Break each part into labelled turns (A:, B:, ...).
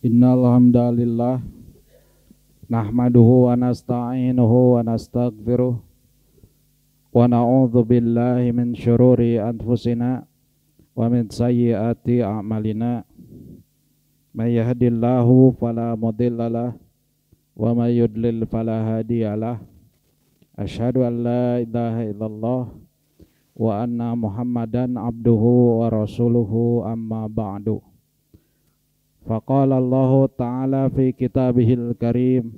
A: Innal hamdalillah nahmaduhu wa nasta'inuhu wa nastaghfiruh wa na'udzu billahi min syururi anfusina wa min sayyiati a'malina. May yahdihillahu fala mudhillalah wa may yudlil fala hadiyalah. Asyhadu an la ilaha illallah wa anna Muhammadan abduhu wa rasuluhu, amma ba'du. Faqala Allahu ta'ala fi kitabihil karim,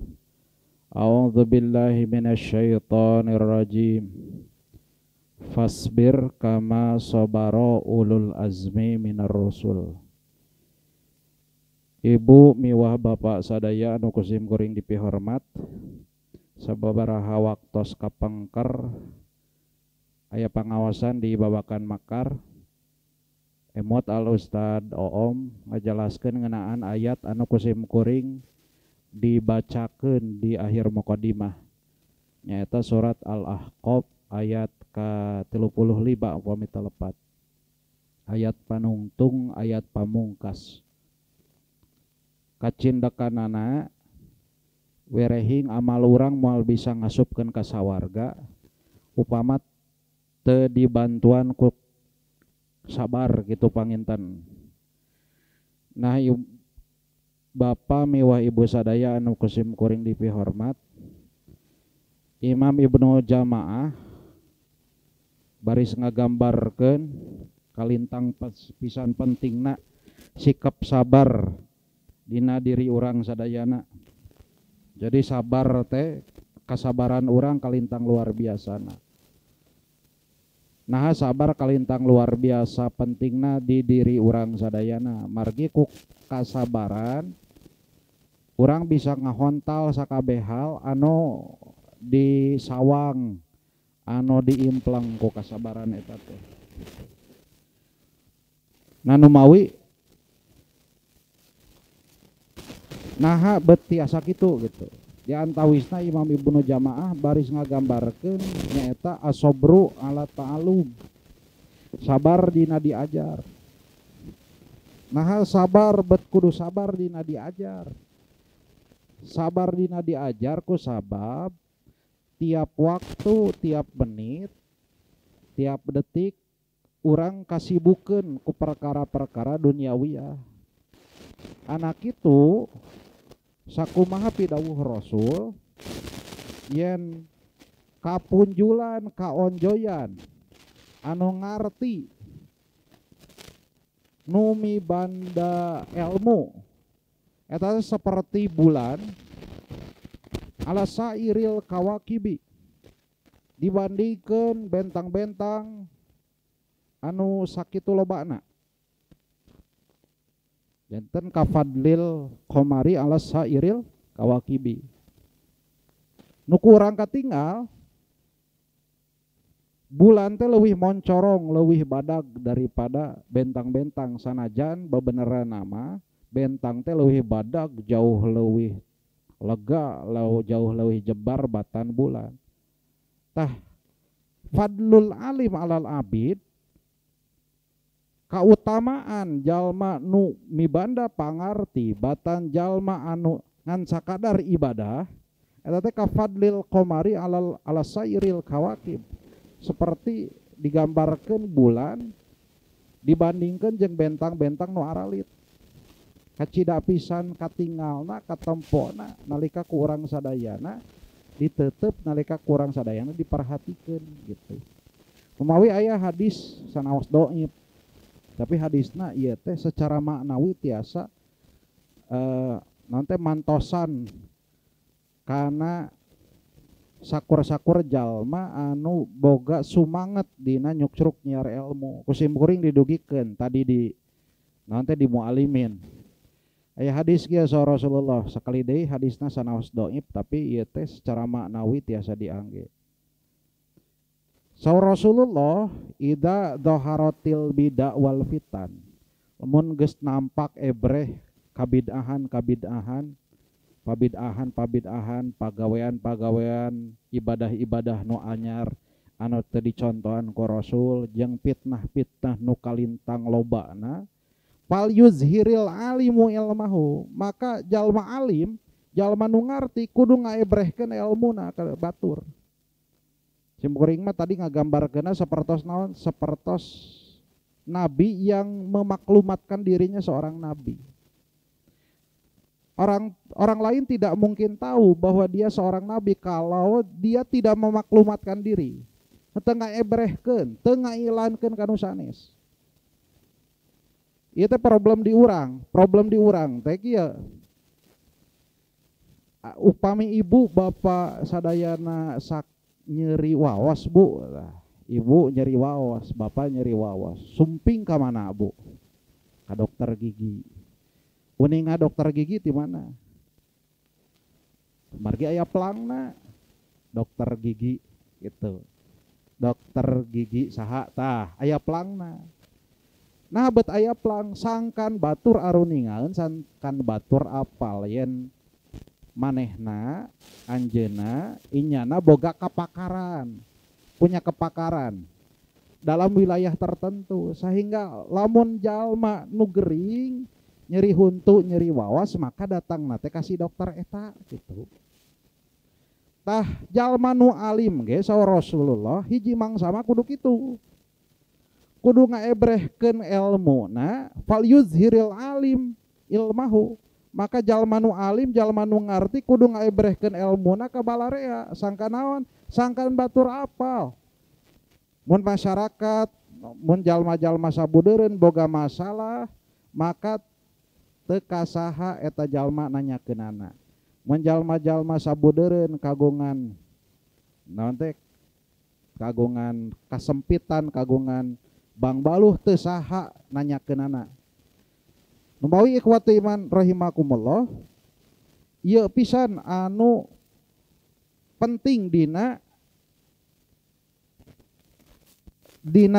A: a'udzu billahi minasyaitonir rajim. Fasbir kama sabara ulul azmi minar rusul. Ibu miwah bapak sadaya anu kusim kuring dipihormat, sababaraha waktos kapengker aya pangawasan di Babakan Makar. Emot al Ustad Oom ngajelaskeun ngeunaan ayat anu kusim kuring dibacakeun di akhir mukadimah, nyaeta surat Al-Ahqaf ayat ka-35 upami teu lepat, ayat panungtung, ayat pamungkas. Kacindekanana werehing amal urang moal bisa ngasupkeun ka sawarga upama teu dibantuan ku sabar gitu panginten. Nah, Bapak miwah Ibu sadaya anu kusim kuring dipihormat, Imam Ibnu Jamaah baris ngagambarkeun kalintang pisan pentingna sikap sabar dina diri urang sadayana. Jadi sabar teh kasabaran urang kalintang luar biasana. Nah, sabar kalintang luar biasa pentingna di diri urang sadayana. Margi ku kasabaran urang bisa ngahontal sakabeh hal anu disawang, anu diimplang ku kasabaran eta teh. Nah, numawi naha bet tiasa kitu gitu. Di antawisna Imam Ibnu Jamaah baris ngagambarkeun nyaeta asobru ala ta'alum, sabar dina diajar. Nah, sabar bet kudu sabar dina diajar. Sabar dina diajar ku sabab tiap waktu, tiap menit, tiap detik urang kasibukeun ku perkara-perkara duniawiyah. Anak itu sakumaha pidawuh Rasul yen kapunjulan kaonjoyan anu ngarti numi banda ilmu eta seperti bulan ala sairil kawakibi, dibandingkeun bentang-bentang anu sakitu lobana. Janten kafadlil qamari ala sairil kawakibi. Nu kurang katinggal bulan teh leuwih moncorong, leuwih badag daripada bentang-bentang, sanajan bebeneran nama bentang teh leuwih badag, jauh leuwih lega, jauh leuwih jebar batan bulan. Tah fadlul alim alal abid, kautamaan jalma nu mibanda pangarti batan jalma anu ngan sakadar ibadah eta teh kafadlil qamari alal ala sairil kawakib, seperti digambarkeun bulan dibandingkeun jeung bentang-bentang nu aralit. Kacida pisan katingalna katempona nalika ku urang sadayana ditetep, nalika ku urang sadayana diperhatikeun gitu. Kumawi aya hadis sanaos doib, tapi hadisna ieu teh secara maknawi tiasa nanti mantosan kana sakur-sakur jalma anu boga sumanget dina nyuksruk nyiar ilmu. Ku simkuring didugikeun tadi di nanti di mualimin. Aya hadis kieu saur Rasulullah, sakali deui hadisna sanaos doib tapi ieu teh secara maknawi tiasa diangge. Saur Rasulullah, ida dhaharatil bid'a wal fitan, lamun geus nampak ebreh kabid'ahan-kabid'ahan, pabid'ahan-pabid'ahan, pagawean-pagawean, ibadah-ibadah nu anyar anu teu dicontohan ku Rasul, jeung fitnah-fitnah nu kalintang lobana, Fal yuzhiril alimu ilmahu, maka jalma alim, jalma nu ngarti kudu ngaebrehkeun elmuna ka batur. Simkuring mah tadi ngagambarkeunna sapertos naon? Sapertos nabi yang memaklumatkan dirinya seorang nabi. Orang lain tidak mungkin tahu bahwa dia seorang nabi kalau dia tidak memaklumatkan diri. Teu ngaebrehkeun, teu ngailankeun ka nu sanes. Ieu teh problem di urang teh kieu. Upami ibu bapak sadayana sak nyeri waos bu, ibu nyeri waos, bapak nyeri waos, sumping ka mana bu? Ka dokter gigi. Uninga dokter gigi di mana? Margi aya plangna dokter gigi gitu. Dokter gigi saha tah aya plangna. Nah bet aya plang sangkan batur aruningaeun, sangkan batur apal yen manehna anjeuna inyana boga kapakaran, punya kepakaran dalam wilayah tertentu sehingga lamun jalma nu gering nyeri huntu nyeri wawas maka datang na teh ka si dokter eta gitu. Tah jalma nu alim ge saur Rasulullah hiji mangsa mah kudu kitu. Kudu ngaebrehkeun elmuna fal yuzhiril alim ilmahu, maka jalma nu alim jalma nu ngarti kudu ngaebrehkeun elmuna ka balarea sangka naon? Sangkan batur apal. Mun masyarakat mun jalma-jalma sabudeureun boga masalah maka teu kasaha eta jalma nanyakeunana. Mun jalma-jalma sabudeureun kagungan naon teh? Kagungan kasempitan, kagungan bangbaluh teu saha nanyakeunana. Numawi ikhwatu iman rahimakumullah, ieu pisan anu penting dina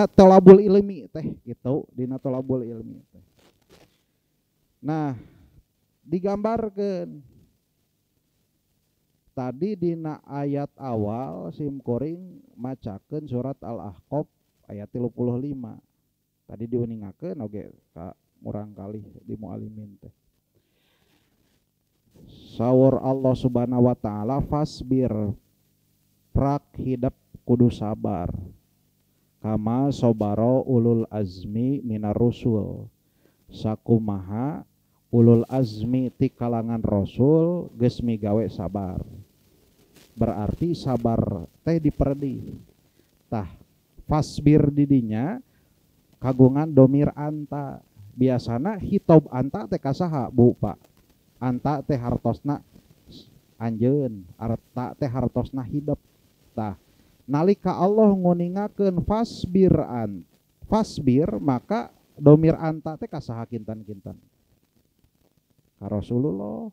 A: tolabul ilmi teh gitu, dina tolabul ilmi teh. Nah, digambarkeun tadi dina ayat awal simkuring macakeun surat Al-Ahqaf ayat 35. Tadi diuningakeun oge ka murang kali di mualimin teh. Saur Allah Subhanahu wa taala fasbir, prak hidep kudu sabar. Kama sobaro ulul azmi minar rusul. Sakumaha ulul azmi ti kalangan rasul geus migawe sabar. Berarti sabar teh diperdi. Tah fasbir didinya kagungan domir anta. Biasana hitob anta teh kasaha bu pak? Anta teh hartosna anjeun, arta teh hartosna hidep. Tah nalika Allah nguningakeun fasbir an, fasbir maka domir anta teh kasaha kintan-kintan? Ka Rasulullah.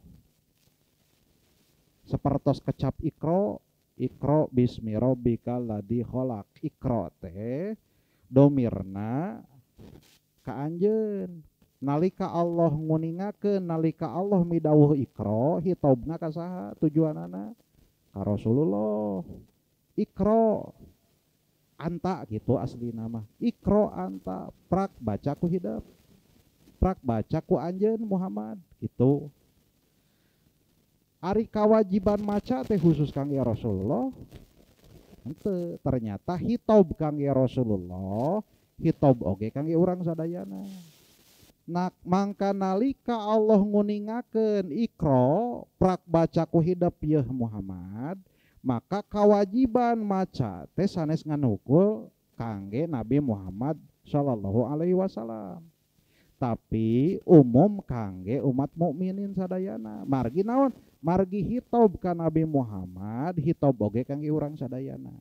A: Sapertos kecap ikro, ikro bismi rabbikal ladzi khalaq. Ikro teh domirna ka anjeun. Nalika Allah nguningakeun, nalika Allah midawuh ikro, hitobna ka saha tujuanana? Ka Rasulullah. Ikro anta gitu asli nama. Ikro anta, prak baca ku hidep, prak baca ku anjeun Muhammad gitu. Ari kawajiban maca teh khusus kangge Rasulullah. Henteu, ternyata hitob kangge Rasulullah, hitob oge kangge urang sadayana. Nak mangka nalika Allah nguningakeun ikro prak baca ku hidep yeuh Muhammad, maka kewajiban maca teh sanes ngan hukul kangge Nabi Muhammad sallallahu alaihi wasallam, tapi umum kangge umat mukminin sadayana. Margi naon? Margi hitob ka Nabi Muhammad, hitob oge kangge urang sadayana.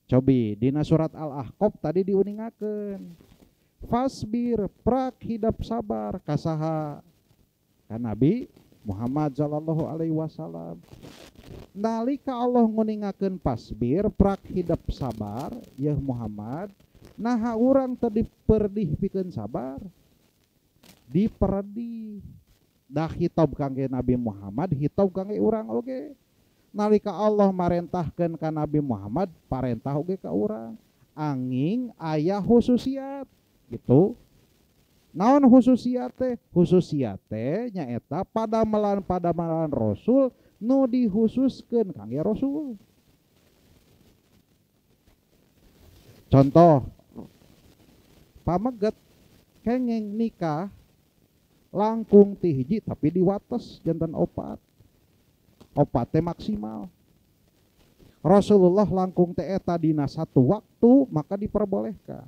A: Cobi dina surat Al-Ahqaf tadi diuningakeun fasbir, prak hidap sabar kasaha? Ka Nabi Muhammad sallallahu alaihi wasallam. Nalika Allah nguningakeun fasbir, prak hidap sabar yeuh Muhammad, naha urang teu diperdih pikeun sabar? Diperdih. Dah hitob kangge Nabi Muhammad, hitob kangge urang oge. Nalika Allah marentahkeun ka Nabi Muhammad, parentah oge ka urang. Anging aya khususiat gitu. Naon khususiat teh? Khususiat teh nyaeta padamelan-padamelan Rasul nu dihususkeun kangge Rasul. Contoh, pameget kengeng nikah langkung ti hiji tapi diwates janten opat. Opat teh maksimal. Rasulullah langkung teh eta dina satu waktu maka diperbolehkan.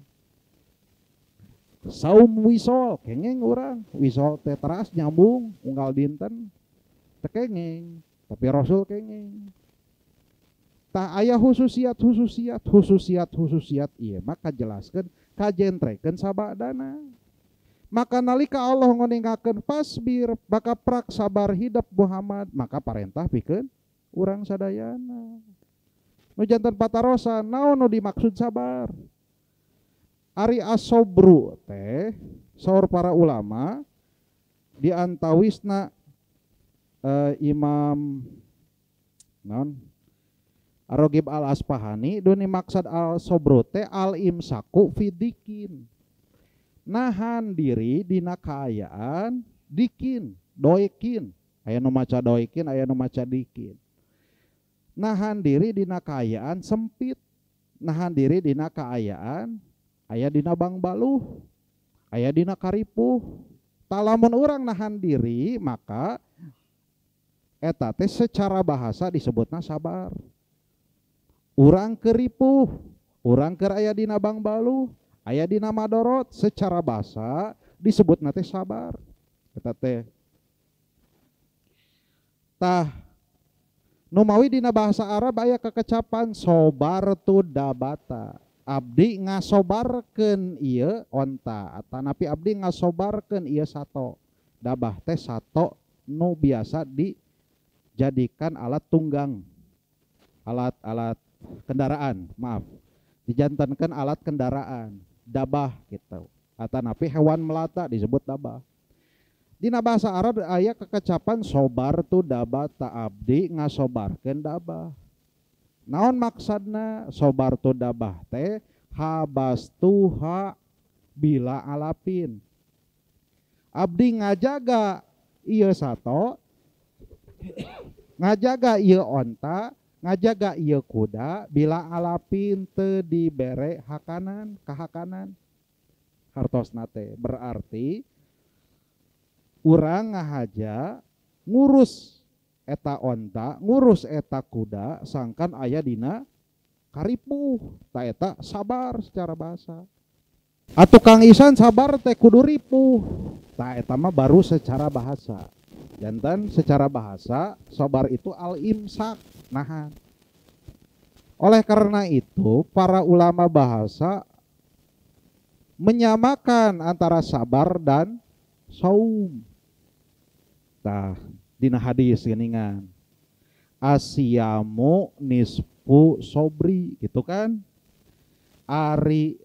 A: Saum wisol kengeng urang, wisol teh teras nyambung unggal dinten teh kengeng, tapi Rasul kengeng. Tah aya khususiat khususiat khususiat khususiat ieu maka jelaskeun kajentrekeun sabadana. Maka nalika Allah ngonengakeun fasbir maka prak sabar hidup Muhammad maka parentah pikeun urang sadayana. Nu janten patarosan naon nu dimaksud sabar? Ari asobru teh saur para ulama di antawisna Imam naon Ar-Raghib Al-Asfahani duni maksad al-sobru teh al-imsaku fidikin, nahan diri dina kaayaan dikin, doekin, aya nu maca doekin, aya nu maca dikin. Nahan diri dina kaayaan sempit, nahan diri dina kaayaan aya dina bangbaluh, aya dina karipuh. Talamun urang nahan diri maka eta teh secara bahasa disebutna sabar. Urang keripuh, urang keur aya dina bangbaluh, aya dina madorot, secara bahasa disebutna teh sabar. Eta teh. Tah nu mawi dina bahasa Arab aya kekecapan sobartu dabata. Abdi ngasobarkeun ieu onta, atanapi abdi ngasobarkeun ieu sato. Dabah teh sato nu biasa dijadikan alat tunggang, alat-alat kendaraan, maaf, dijantankan alat kendaraan, dabah gitu. Atanapi hewan melata disebut dabah. Dina bahasa Arab aya kekecapan sobar tu dabah ta abdi ngasobarkeun dabah. Naon maksadna sobar tu dabah teh habastuha bila alapin. Abdi ngajaga ieu sato, ngajaga ieu onta, ngajaga ieu kuda bila alapin teu dibere hakanan kahakanan. Hartosna teh berarti urang ngahaja ngurus eta onta, ngurus eta kuda sangkan aya dina karipuh, ta eta sabar secara bahasa. Atuh Kang Isan sabar teh kudu ripuh, ta eta mah baru secara bahasa. Jantan secara bahasa sabar itu al-imsak, nahan. Oleh karena itu para ulama bahasa menyamakan antara sabar dan saum. Tah dina hadis geuningan asyamu nisfu sobri gitu kan. Ari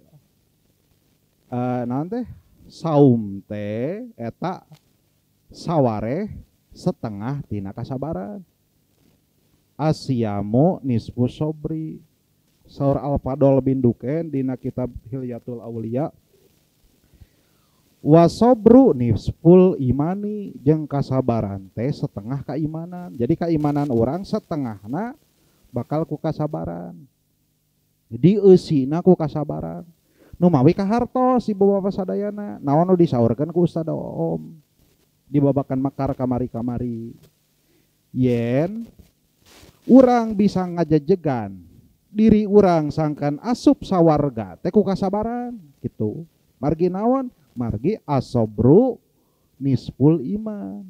A: naon teh saum teh eta sawareh setengah tina kasabaran. Asyamu nisfu sobri. Saur Al-Fadl bin Duken dina kitab Hilyatul Auliya, wasobru nisful imani, jeung kasabaran teh setengah keimanan. Jadi keimanan orang setengahna bakal ku kasabaran, dieusina ku kasabaran. Nu mawi kahartos ibu bapak sadayana, naon nu disaurkeun ku Ustaz Om dibabakan mekar kamari-kamari. Yen urang bisa ngajejegan diri urang sangkan asup sawarga teh ku kasabaran gitu. Margi naon? Margi asobru nisful iman.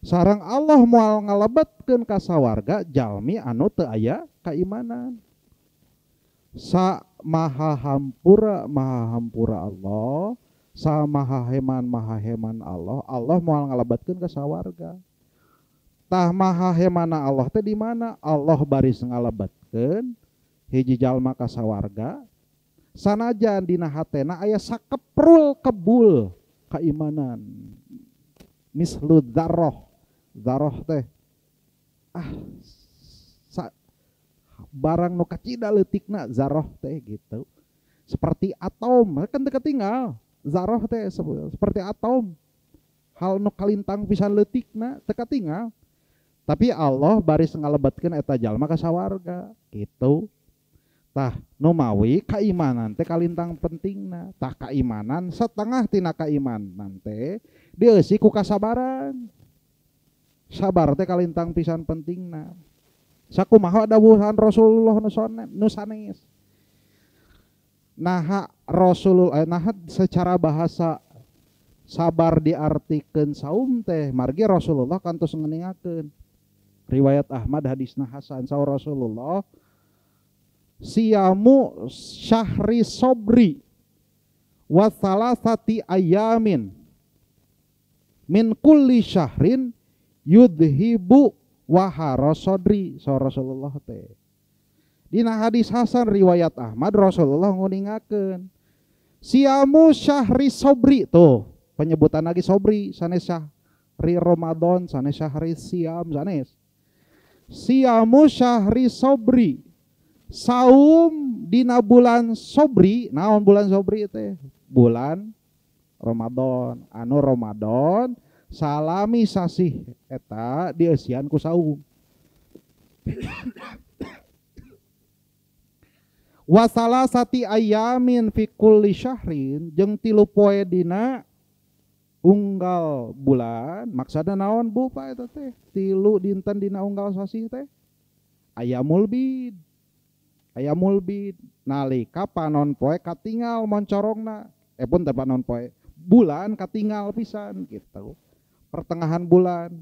A: Sarang Allah moal ngalebetkeun ka sawarga jalmi anu teu aya kaimanan. Sa maha hampura maha hampura Allah, sa maha heman maha heman Allah, Allah moal ngalebetkeun ka sawarga. Tah maha hemana Allah teh di mana? Allah baris ngalebetkeun hiji jalma ka sawarga sanajan dina hatena aya sakeprul kebul keimanan. Mislu dzarroh, dzarroh teh barang nu kacida leutikna dzarroh teh gitu. Seperti atom kan teu ketinggal. Zarah teh seperti atom. Hal nu kalintang pisan leutikna teu katingal. Tapi Allah baris ngalebetkeun eta jalma ka sawarga gitu. Tah nu mawi kaimanan teh kalintang pentingna. Tah kaimanan setengah tina kaimanan teh dieusi ku kasabaran. Sabar teh kalintang pisan pentingna. Sakumaha dawuhan Rasulullah nu sanes. Naha Rasulullah naha secara bahasa sabar diartikeun saum teh margi Rasulullah kantos ngeningakeun. Riwayat Ahmad hadisna hasan saur Rasulullah siyamu syahri sobri wa salasati ayamin min kulli syahrin yudhibu wahara sodri saur Rasulullah teh. Dina hadis hasan riwayat Ahmad Rasulullah nguningakeun siyamu syahri sobri tuh penyebutan lagi sobri sanes syahri Ramadan sanes syahri siam sanes siyamu syahri sobri saum dina bulan sobri. Naon bulan sobri teh? Bulan Ramadan. Anu Ramadan salami sasih eta dieusian ku saum. Wa salasati ayamin fi kulli syahrin jeung 3 poe dina unggal bulan. Maksudna naon Bu Pak eta teh? 3 dinten dina unggal sasih teh ayamul bid. Ayamul bid nalika panon poe katingal moncorongna, pun teh panon poe bulan katingal pisan gitu. Pertengahan bulan.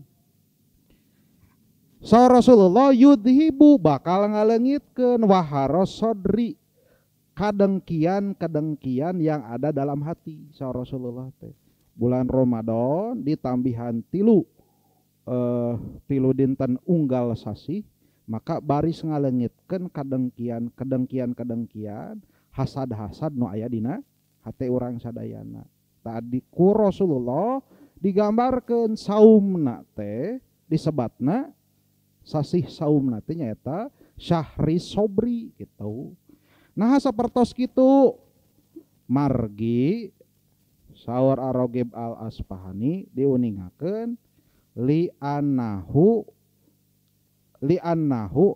A: So Rasulullah yudhibu bakal ngalengitkeun wahara sodri kadengkian-kadengkian yang ada dalam hati. So Rasulullah teh bulan Ramadan ditambihan 3 dinten unggal sasih maka baris ngalengitkeun kadengkian kadengkian hasad-hasad nu aya dina hate urang sadayana. Tadi ku Rasulullah digambarkeun saumna teh disebatna sasih saumna teh nyaeta syahri sobri gitu. Nah sapertos kitu margi saur Ar-Raghib Al-Asfahani diuningakeun li annahu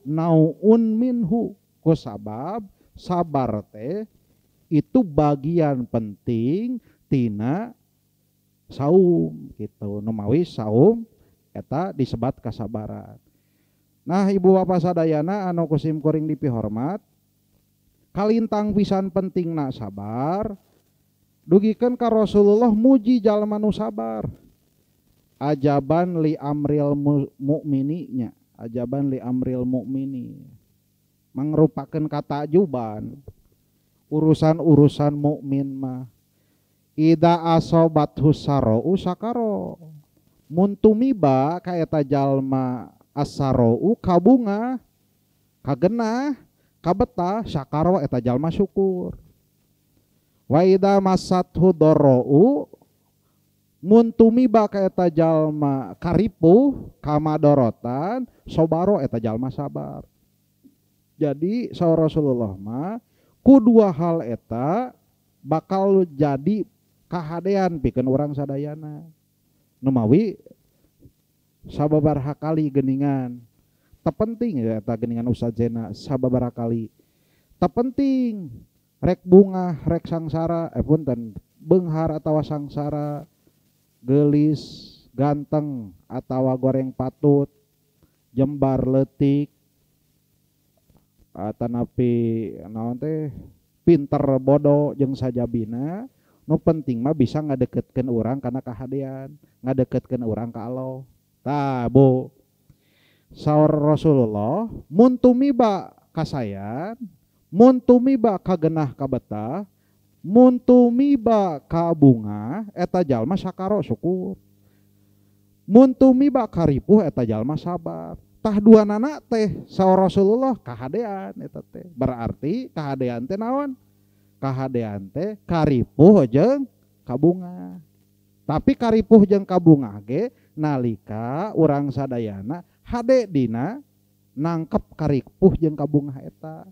A: nauun minhu kusabab sabar teh itu bagian penting tina saum gitu. Nu mawi saum eta disebat kasabaran. Nah ibu bapak sadayana anu kusim kuring dipihormat, kalintang pisan pentingna sabar dugikeun ka Rasulullah muji jalma nu sabar. Ajaban li amril mukmini nya, ajaban li amril mukmini mangrupakeun katajuban urusan-urusan mukmin mah. Ida asobathu sarau sakaro mun tumiba ka eta jalma asarau kabunga kagenah kabetah sakaro eta jalma syukur. Wa ida masathu dorou mun tumiba ka eta jalma karipuh kamadorotan sobaro eta jalma sabar. Jadi saur Rasulullah mah ku dua hal eta bakal jadi kahadean pikeun urang sadayana. Nu mawi sababaraha kali geningan teu penting ya eta geningan Ustaz Zena sababaraha kali teu penting rek bunga rek sangsara punten beunghar atawa sangsara geulis ganteng atawa goreng patut jembar leutik atanapi naon teh pinter bodoh jeung sajabina. Nu penting mah bisa ngadeketkeun urang kana kahadean, ngadeketkeun urang ka Allah. Tah Bu, saur Rasulullah mun tumiba kasayan, mun tumiba kagenah kabetah, mun tumiba kabunga eta jalma sakaro syukur. Mun tumiba karipuh eta jalma sabar. Tah dua nana teh saur Rasulullah kahadean eta teh. Berarti kahadean teh naon? Kahadean teh karipuh jeung kabunga. Tapi karipuh jeung kabunga ge nalika urang sadayana hade dina nangkep karipuh jeung kabunga eta.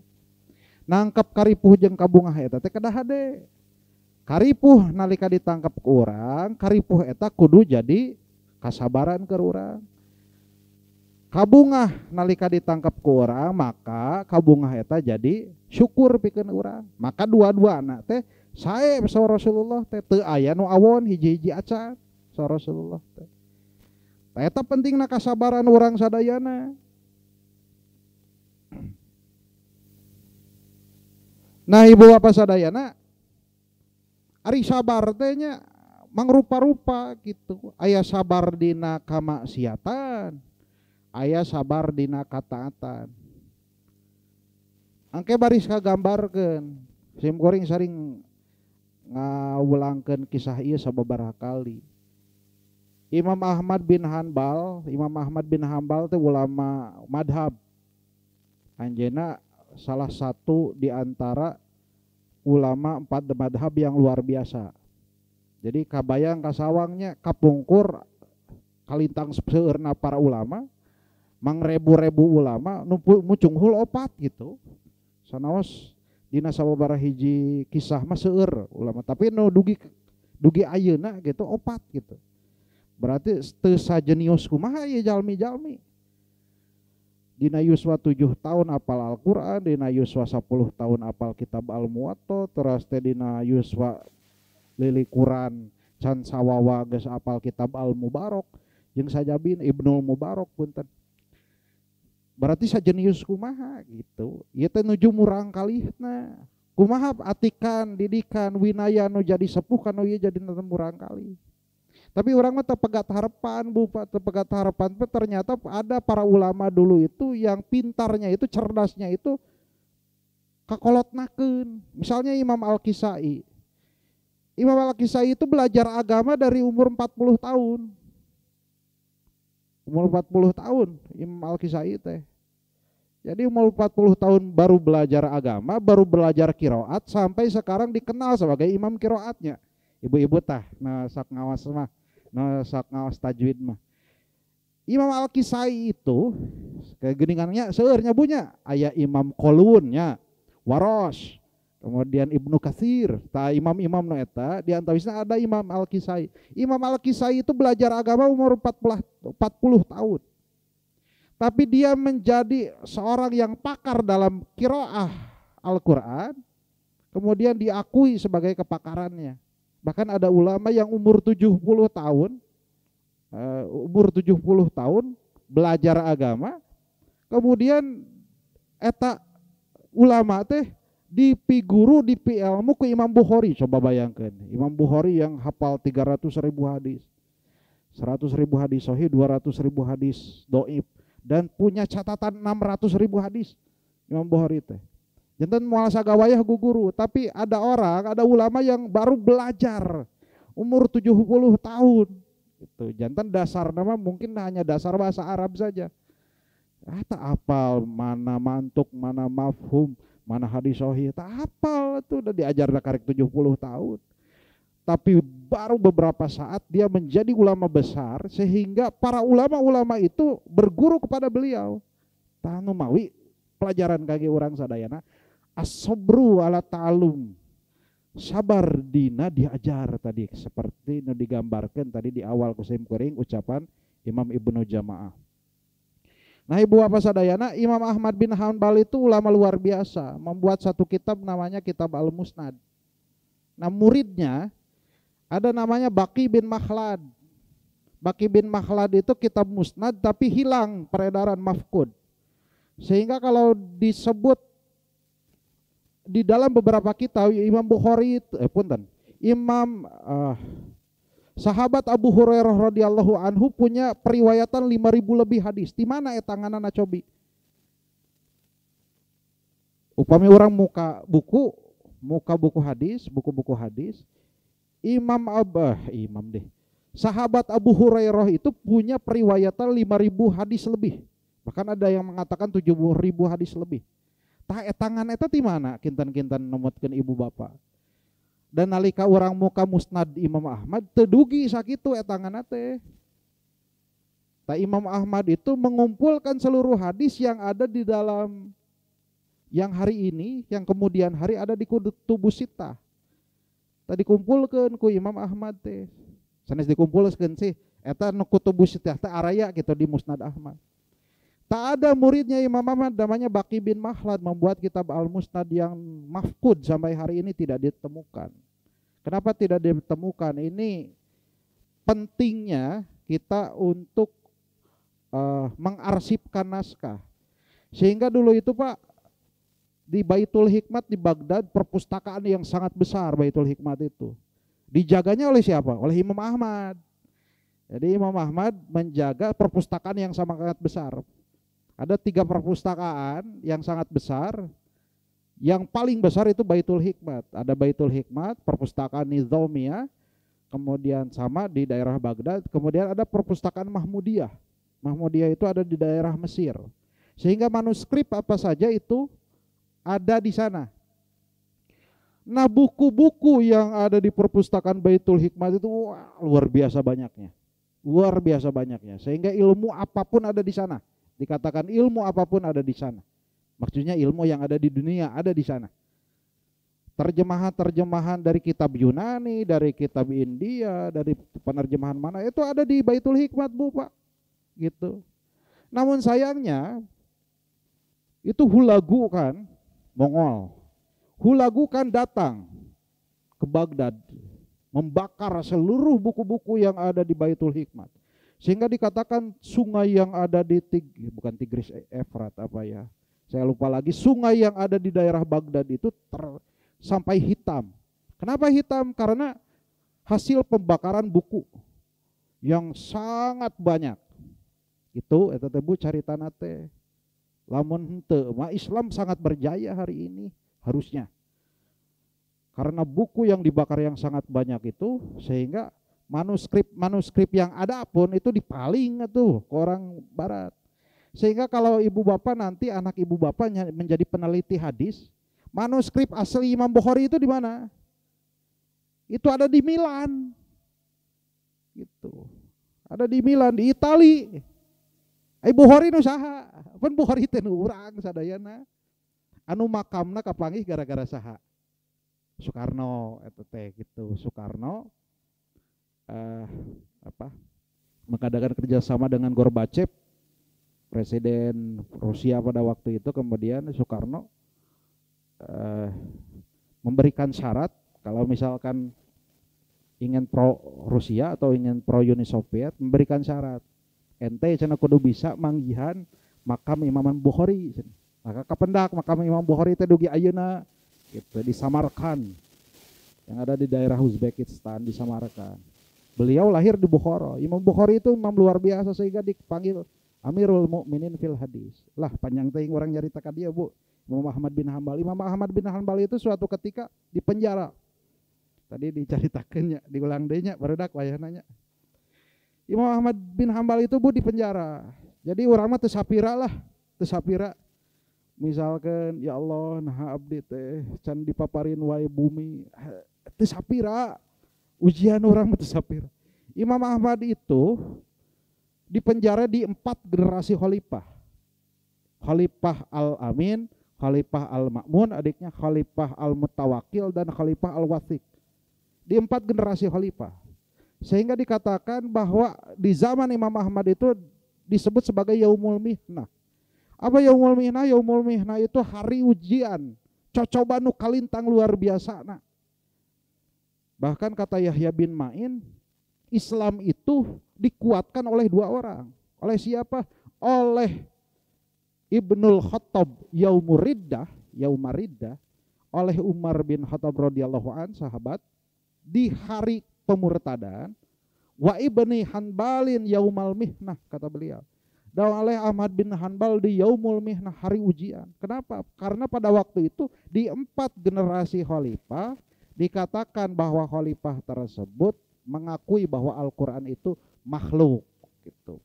A: Nangkep karipuh jeung kabunga eta teh kedah hade. Karipuh nalika ditangkap ku urang, karipuh eta kudu jadi kasabaran ke urang. Kabungah nalika ditangkap ku urang, maka kabungah eta jadi syukur pikeun urang. Maka dua-duana teh sae saur Rasulullah teh, teu aya nu awon hiji-hiji acan saur Rasulullah teh. Eta pentingna kasabaran urang sadayana. Nah ibu bapak sadayana, ari sabar teh nya mangrupa-rupa gitu. Aya sabar dina kamaksiatan, aya sabar dina kataatan. Angke baris kagambarkeun, sim kuring sering ngawulangkeun kisah ieu sababaraha kali. Imam Ahmad bin Hanbal, Imam Ahmad bin Hanbal teh ulama madhab. Anjeunna salah satu di antara ulama 4 madhab yang luar biasa. Jadi kabayang kasawangnya kapungkur kalintang seueurna para ulama, mangrebu-rebu ulama mucunghul opat gitu. Sanaos dina sababaraha hiji kisah mah seueur ulama, tapi nu dugi ayeuna gitu opat gitu. Berarti teu sajenius kumaha ieu jalmi-jalmi. Dina yuswa 7 tahun apal Al-Qur'an, dina yuswa 10 tahun apal kitab Al-Muwatta, teras teh dina yuswa lilikuran can sawawa geus apal kitab Al-Mubarok jeung sajabin Ibnul Mubarok punten. Berarti sajenius kumaha gitu. Ieu teh nuju murang kalihna. Kumaha atikan, didikan, winaya nu jadi sepuh kanu ieu jadi murang kalih. Tapi orang mah terpegat harapan, Bu, Pak, terpegat harapan. Ternyata ada para ulama dulu itu yang pintarnya itu, cerdasnya itu kakolotnakeun. Misalnya Imam Al-Kisai. Imam Al-Kisai itu belajar agama dari umur 40 tahun. Umur 40 tahun Imam Al-Kisai teh. Jadi umur 40 tahun baru belajar agama, baru belajar qiraat, sampai sekarang dikenal sebagai imam qiraatnya. Ibu-ibu tah, nah sok ngawas mah, nah sok ngawas tajwid mah. Imam Al-Kisai itu kegeningannya seueurnya bunya, aya Imam Qolunnya, Waros, kemudian Ibnu Katsir, tah imam-imam nu eta di antawisna ada Imam Al-Kisai. Imam Al-Kisai itu belajar agama umur 40 tahun. Tapi dia menjadi seorang yang pakar dalam qiraah Al-Qur'an, kemudian diakui sebagai kepakarannya. Bahkan ada ulama yang umur 70 tahun, umur 70 tahun belajar agama, kemudian eta ulama teh dipiguru, dipi ilmu ke Imam Bukhari. Coba bayangkan, Imam Bukhari yang hafal 300.000 hadis, 100.000 hadis sahih, 200.000 hadis doib, dan punya catatan 600.000 hadis Imam Bukhari teh. Janten moal sagawayah guguru, tapi ada orang, ada ulama yang baru belajar umur 70 tahun. Itu janten dasar nama mungkin hanya dasar bahasa Arab saja. Ah, tak apal mana mantuk, mana mafhum, mana hadis sahih, tak apal itu udah diajar karek 70 tahun. Tapi baru beberapa saat dia menjadi ulama besar sehingga para ulama-ulama itu berguru kepada beliau. Tah nu mawi pelajaran kage urang sadayana, as-sabru ala ta'alum. Sabar dina diajar tadi seperti nu digambarkan tadi di awal kusim kuring ucapan Imam Ibnu Jamaah. Nah ibu bapak sadayana, Imam Ahmad bin Hanbal itu ulama luar biasa, membuat satu kitab namanya Kitab Al-Musnad. Nah muridnya ada namanya Baqi bin Makhlad. Baqi bin Makhlad itu kitab Musnad tapi hilang peredaran mafqud. Sehingga kalau disebut di dalam beberapa kitab Imam Bukhari itu, Imam sahabat Abu Hurairah radhiyallahu anhu punya periwayatan 5.000 lebih hadis. Di mana etanganana cobi? Upami orang muka buku hadis, buku-buku hadis, sahabat Abu Hurairah itu punya periwayatan 5.000 hadis lebih. Bahkan ada yang mengatakan 7.000 hadis lebih. Tah etangan eta di mana kinten-kinten numutkeun ibu bapak. Dan nalika urang muka Musnad Imam Ahmad teu dugi sakitu etanganna teh. Tah Imam Ahmad itu mengumpulkan seluruh hadis yang ada di dalam yang hari ini, yang kemudian hari ada di kutubus sittah. Tadi dikumpulkeun ku Imam Ahmad teh. Sanes dikumpulkeun sih eta nu kutubus sittah teh araya gitu di Musnad Ahmad. Tak ada muridnya Imam Ahmad namanya Baqi bin Makhlad membuat kitab Al-Musnad yang mafqud sampai hari ini tidak ditemukan. Kenapa tidak ditemukan? Ini pentingnya kita untuk mengarsipkan naskah. Sehingga dulu itu Pak, di Baitul Hikmat di Baghdad, perpustakaan yang sangat besar Baitul Hikmat itu. Dijaganya oleh siapa? Oleh Imam Ahmad. Jadi Imam Ahmad menjaga perpustakaan yang sangat besar. Ada 3 perpustakaan yang sangat besar. Yang paling besar itu Baitul Hikmat. Ada Baitul Hikmat, perpustakaan Nizamiyah, kemudian sama di daerah Baghdad, kemudian ada perpustakaan Mahmudiyah. Mahmudiyah itu ada di daerah Mesir. Sehingga manuskrip apa saja itu ada di sana. Nah, buku-buku yang ada di perpustakaan Baitul Hikmat itu wah, luar biasa banyaknya. Luar biasa banyaknya. Sehingga ilmu apapun ada di sana. Dikatakan ilmu apapun ada di sana. Maksudnya ilmu yang ada di dunia ada di sana. Terjemahan-terjemahan dari kitab Yunani, dari kitab India, dari penerjemahan mana itu ada di Baitul Hikmat, Bu, Pak. Gitu. Namun sayangnya itu Hulagu kan Mongol. Hulagu kan datang ke Baghdad membakar seluruh buku-buku yang ada di Baitul Hikmat. Sehingga dikatakan sungai yang ada di bukan Tigris, Efrat apa ya? Saya lupa lagi, sungai yang ada di daerah Baghdad itu sampai hitam. Kenapa hitam? Karena hasil pembakaran buku yang sangat banyak. Itu eta teh Bu caritana teh. Lamun henteu mah Islam sangat berjaya hari ini harusnya. Karena buku yang dibakar yang sangat banyak itu sehingga manuskrip-manuskrip yang ada pun itu dipaling tuh ke orang barat. Sehingga kalau ibu bapak nanti anak ibu bapaknya menjadi peneliti hadis, manuskrip asli Imam Bukhari itu di mana? Itu ada di Milan. Gitu. Ada di Milan, di Itali. Ai Bukhari nu saha? Pan Bukhari teh nu urang sadayana. Anu makamna kapanggih gara-gara saha? Soekarno eta teh gitu. Soekarno mengadakan kerjasama dengan Gorbachev, presiden Rusia pada waktu itu. Kemudian Soekarno memberikan syarat kalau misalkan ingin pro Rusia atau ingin pro Uni Soviet, memberikan syarat ente cenah kudu bisa manggihan makam Imam Bukhari. Maka kapendak makam Imam Bukhari teh dugi ayeuna gitu di Samarkand yang ada di daerah Uzbekistan, di Samarkand. Beliau lahir di Bukhara. Imam Bukhari itu imam luar biasa sehingga dipanggil Amirul Mukminin fil hadis. Lah panjang teuing urang nyarita ka dia, Bu. Imam Ahmad bin Hanbal. Imam Ahmad bin Hanbal itu suatu ketika di penjara. Tadi dicaritakeun nya, diulang deui nya barudak wayahna nya. Imam Ahmad bin Hanbal itu Bu di penjara. Jadi urang mah teu sapira lah, teu sapira. Misalkan ya Allah nah abdi teh can dipaparin wae bumi, teu sapira. Ujian urang mah teu sapira. Imam Ahmad itu dipenjara di 4 generasi khalifah. Khalifah Al-Amin, Khalifah Al-Ma'mun, adiknya Khalifah Al-Mutawakil dan Khalifah Al-Wathiq. Di 4 generasi khalifah. Sehingga dikatakan bahwa di zaman Imam Ahmad itu disebut sebagai Yaumul Mihnah. Apa Yaumul Mihnah? Yaumul Mihnah itu hari ujian, cocoba nu kalintang luar biasa. Nah. Bahkan kata Yahya bin Ma'in, Islam itu dikuatkan oleh 2 orang. Oleh siapa? Oleh Ibnul Khattab Yaumur Riddah, Yaumariddah, oleh Umar bin Khattab radhiyallahu an, sahabat, di hari pemurtadan, wa ibni Hanbalin yaumal mihnah, kata beliau. Dan oleh Ahmad bin Hanbal di yaumul mihnah, hari ujian. Kenapa? Karena pada waktu itu di 4 generasi khalifah dikatakan bahwa khalifah tersebut mengakui bahwa Al-Quran itu makhluk gitu.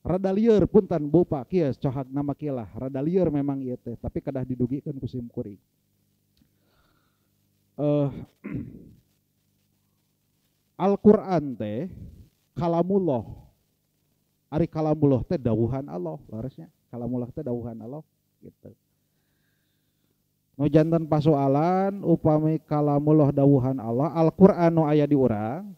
A: Rada lieur punten Bu Pak kieu cohag nama kieu lah, rada lieur memang ieu teh, tapi kedah didugikeun ku sim kuring. Al-Quran teh kalamullah. Ari kalamullah teh dawuhan Allah, harusnya kalamullah teh dawuhan Allah gitu. Nu janten pasoalan upami kalamullah dawuhan Allah, Al-Qur'an nu aya di urang,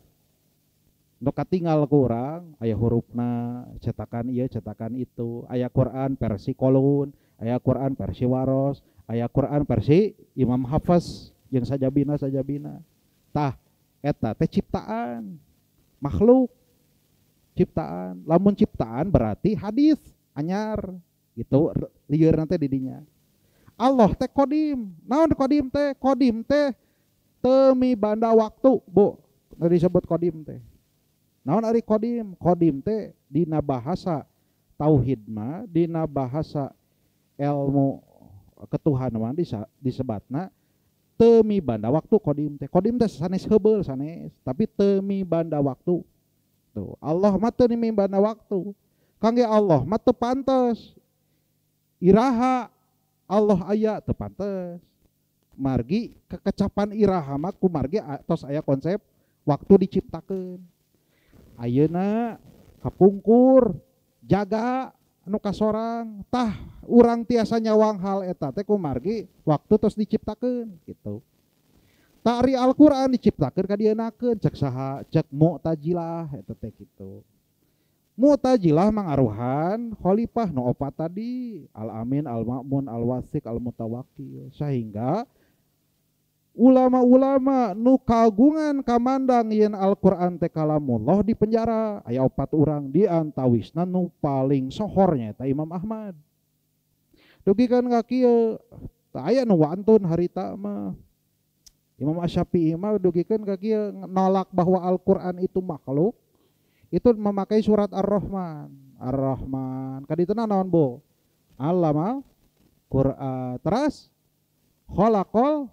A: nu katinggal ku urang, aya hurufna, cetakan ieu, cetakan itu, aya Quran versi Kolun, aya Quran versi Waros, aya Quran versi Imam Hafiz jeung sajabina-sajabina. Tah eta teh ciptaan, makhluk ciptaan. Lamun ciptaan berarti hadis anyar gitu, lieur teh di dinya. Allah teh kodim. Naon kodim teh? Kodim teh teu mibanda waktu, Bu. Nu disebut kodim teh. Naon ari kodim? Kodim teh dina bahasa tauhid mah, dina bahasa ilmu ketuhanan mah disebatna teu mibanda waktu kodim teh. Kodim teh sanes heubeul sanes, tapi teu mibanda waktu. Tuh, Allah mah teu mibanda waktu. Kangge Allah mah teu pantes. Iraha Allah aya teu pantes. Margi kekecapan iraha mah kumargi tos aya konsep waktu diciptakeun. Ayeuna kapungkur jaga anu kasorang tah urang tiasa nyawang hal eta teh kumargi waktu tos diciptakeun gitu. Tah ari Al-Qur'an diciptakeun ka dieunakeun cek saha, cek Mu'tazilah eta teh gitu. Mu'tazilah mangaruhan khalifah nu opat tadi, Al-Amin, Al-Ma'mun, Al-Wasiq, Al-Mutawakkil, sehingga ulama-ulama nu kagungan kamandang yen Al-Qur'an teh kalamullah di penjara aya opat urang, di antawisna nu paling sohornya eta Imam Ahmad. Dugikeun ka kieu, tah aya nu wantun harita mah. Imam Asy-Syafi'i mah dugikeun ka kieu nolak bahwa Al-Qur'an itu makhluk, itu memakai surat Ar-Rahman. Ar-Rahman kadituna naon, Bu? Allamal Qur'an. Terus khalaqal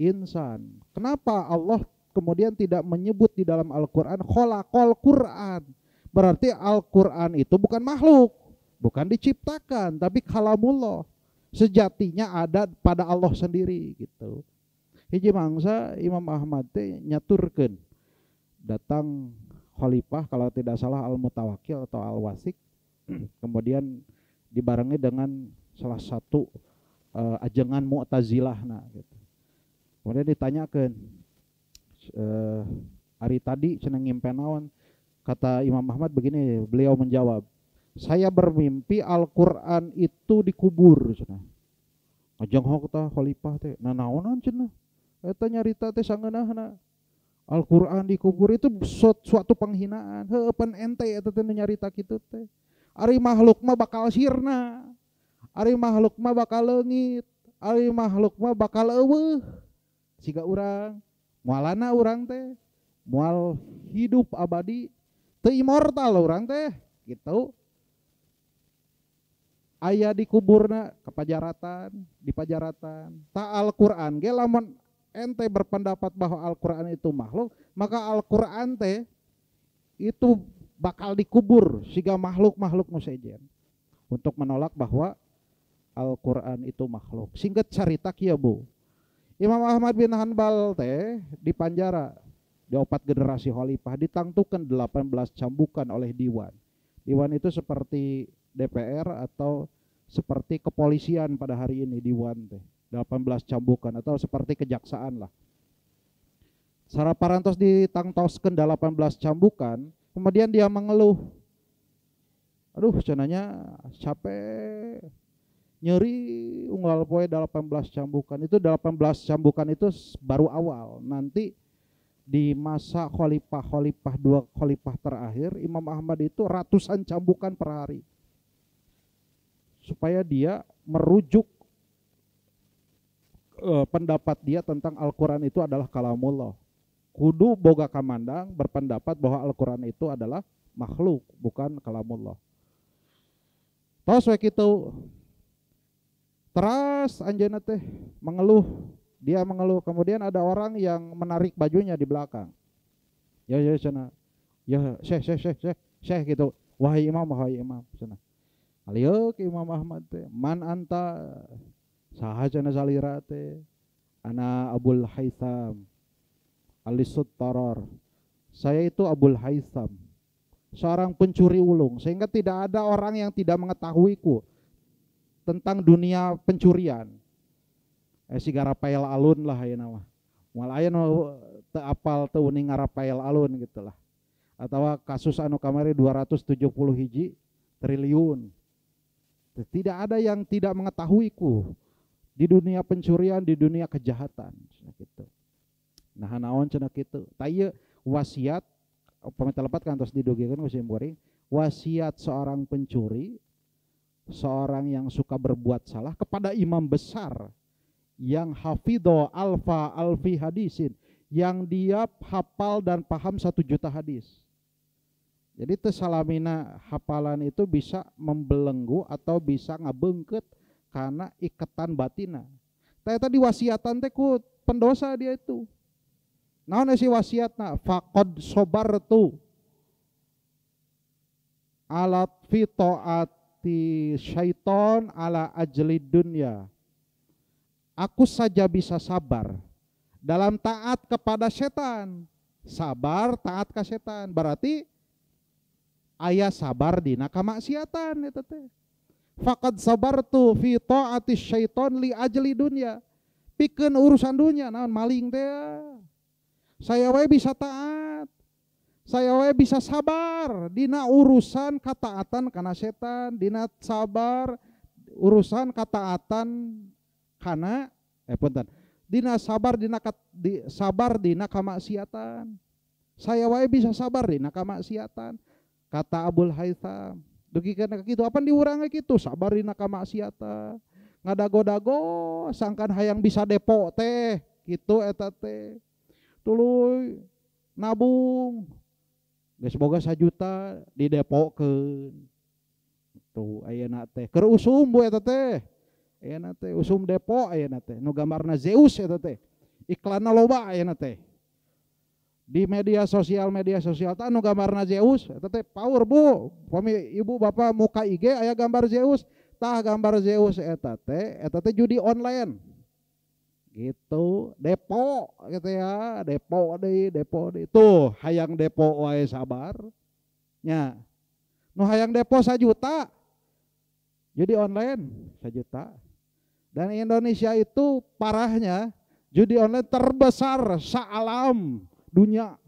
A: insan. Kenapa Allah kemudian tidak menyebut di dalam Al-Qur'an khalaqal Qur'an? Berarti Al-Qur'an itu bukan makhluk, bukan diciptakan, tapi kalamullah. Sejatinya ada pada Allah sendiri gitu. Hiji mangsa Imam Ahmad teh nyaturkeun datang khalifah kalau tidak salah Al-Mutawakkil atau Al-Wasiq, kemudian dibarengi dengan salah satu ajengan Mu'tazilah nah gitu. Kemudian ditanyakan, hari tadi cenah ngimpen naon? Kata Imam Ahmad begini, beliau menjawab, saya bermimpi Al-Qur'an itu dikubur cenah. Ngajonghok tah khalifah teh, nanaonan cenah? Eta nyarita teh sangeunahna. Al-Qur'an dikubur itu suatu penghinaan. Heueuh pan ente eta teh nyarita kitu teh. Ari makhluk mah bakal sirna. Ari makhluk mah bakal leungit. Ari makhluk mah bakal eueuh. Siga urang, mualana urang teh, mual hidup abadi, teu immortal urang teh gitu. Aya dikuburna kepajaratan, di pajaratan. Ta Al-Qur'an ge lamun ente berpendapat bahwa Al-Qur'an itu makhluk, maka Al-Qur'an teh itu bakal dikubur siga makhluk-makhluk nu sejen. Untuk menolak bahwa Al-Qur'an itu makhluk. Singkat carita kieu, Bu. Imam Ahmad bin Hanbal teh di panjara di opat generasi khalifah ditangtukan 18 cambukan oleh diwan. Diwan itu seperti DPR atau seperti kepolisian pada hari ini, diwan teh 18 cambukan atau seperti kejaksaan lah. Saraparantos ditangtoskeun 18 cambukan, kemudian dia mengeluh. Aduh, cenanya capek, nyeri unggal poe 18 cambukan. Itu 18 cambukan itu baru awal. Nanti di masa khalifah-khalifah, dua khalifah terakhir, Imam Ahmad itu ratusan cambukan per hari. Supaya dia merujuk pendapat dia tentang Al-Quran itu adalah kalamullah. Kudu boga kamandang berpendapat bahwa Al-Quran itu adalah makhluk, bukan kalamullah. Tos we kitu. Teras anjeunna teh mengeluh, dia mengeluh. Kemudian ada orang yang menarik bajunya di belakang. Ya ya cenah. Ya syekh syekh syekh syekh syekh gitu. Wahai imam cenah. Alieuk Imam Ahmad teh, man anta, saha cenah salira teh? Ana Abul Haitham Alisut Tarar. Saya itu Abul Haitham, seorang pencuri ulung, sehingga tidak ada orang yang tidak mengetahuiku tentang dunia pencurian. Siga Rafael Alun lah ayeuna mah. Moal aya nu teu apal teu uning Rafael Alun gitu lah. Atawa kasus anu kamari 271 triliun. Tidak ada yang tidak mengetahuiku di dunia pencurian, di dunia kejahatan gitu. Nah naon cenah kitu. Tah ieu wasiat upami telepat kantos didugikeun ku simkuring, wasiat seorang pencuri, seorang yang suka berbuat salah kepada imam besar yang hafidho alfa alfi hadisin, yang dia hafal dan paham 1 juta hadis. Jadi teu salamina hafalan itu bisa membelenggu atau bisa ngabeungkeut karena iketan batina. Tah eta diwasiatan teh ku pendosa dia itu. Naon si wasiatna? Faqad sobartu ala fi taati syaiton ala ajli dunya. Aku saja bisa sabar dalam taat kepada setan. Sabar taat ka setan berarti aya sabar dina kamaksiatan eta teh. Faqad sabartu fi taati syaiton li ajli dunya. Pikeun urusan dunya naon maling teh. Saya wae bisa taat. Saya wae bisa sabar dina urusan kataatan kana setan, dina sabar urusan kataatan kana punten. Dina sabar dina sabar dina kamaksiatan. Saya wae bisa sabar dina kamaksiatan. Kata Abul Haitham, dugi kana kitu apan diurang kitu sabar dina kamaksiatan. Ngadago-dago sangkan hayang bisa depo teh kitu eta teh. Tuluy nabung geus boga 1 juta didepokeun. Tuh ayeuna teh keur usum bu eta teh. Ayeuna teh usum depo ayeuna teh nu gambarna Zeus eta teh. Iklanna loba ayeuna teh. Di media sosial teh nu gambarna Zeus eta teh power bu. Pami ibu bapak muka IG aya gambar Zeus, tah gambar Zeus eta teh judi online. Gitu, depo gitu ya, depo deui. Tuh hayang depo wae sabar. Nya. Nu hayang depo 1 juta. Judi online 1 juta. Dan Indonesia itu parahnya judi online terbesar saalam dunia.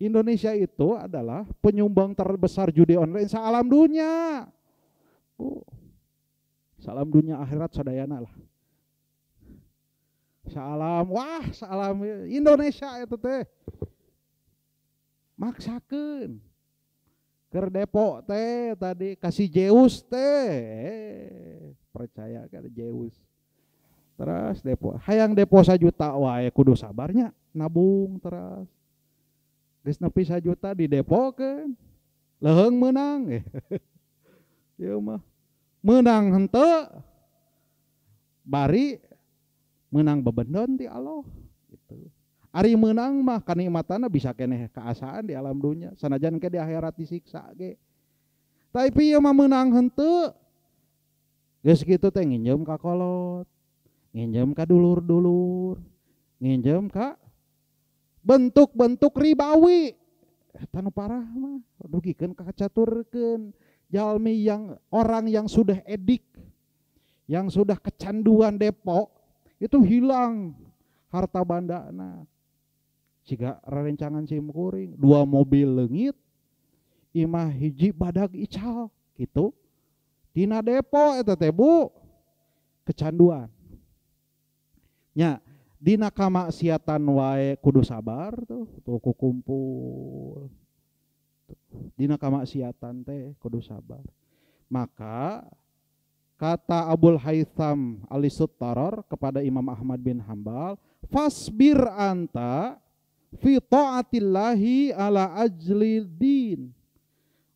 A: Indonesia itu adalah penyumbang terbesar judi online saalam dunia. Salam dunia akhirat sadayana lah. Salam, wah salam Indonesia itu teh. Maksakeun. Keur depo teh tadi kasih Zeus teh. Percaya kan Zeus. Terus depo, hayang depo 1 juta wae kudu sabarnya, nabung terus. Geus nepi 1 juta didepokeun. Leuheung meunang. Ieu mah meunang henteu bari meunang bebendon ti Allah gitu. Ari meunang mah kanikmatanna bisa keneh kaasaan di alam dunya sanajan ke di akhirat disiksa ge. Tapi ieu mah meunang henteu geus kitu teh nginjem ka kolot, nginjem ka dulur-dulur, nginjem ka bentuk-bentuk ribawi. Eta nu parah mah dugikeun kacaturkeun jalmi yang orang yang sudah edik, yang sudah kecanduan depo itu hilang harta bandana. Siga rerencangan simkuring, 2 mobil leungit, imah hiji badag ical gitu. Dina depo eta teh bu, kecanduan. Nya, dina kamaksiatan wae kudu sabar tuh, tuh kukumpul. Dina kamaksiatan teh kudu sabar. Maka kata Abul Haitham al-Suttarar kepada Imam Ahmad bin Hambal, fasbir anta fi ta'atillahi ala ajli din.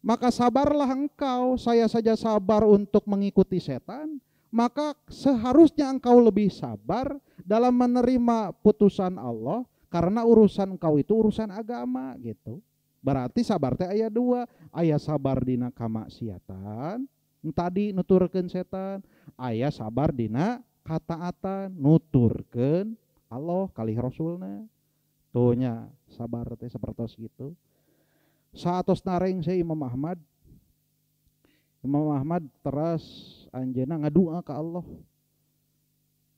A: Maka sabarlah engkau, saya saja sabar untuk mengikuti setan, maka seharusnya engkau lebih sabar dalam menerima putusan Allah karena urusan engkau itu urusan agama gitu. Berarti sabar teh aya 2, aya sabar dina kamaksiatan, tadi nuturkeun setan, aya sabar dina kataatan, nuturkeun Allah kalih Rasulna. Tuh nya sabar teh sapertos gitu. Saatos nareng saya Imam Ahmad. Imam Ahmad teras anjeunna ngadua ka Allah.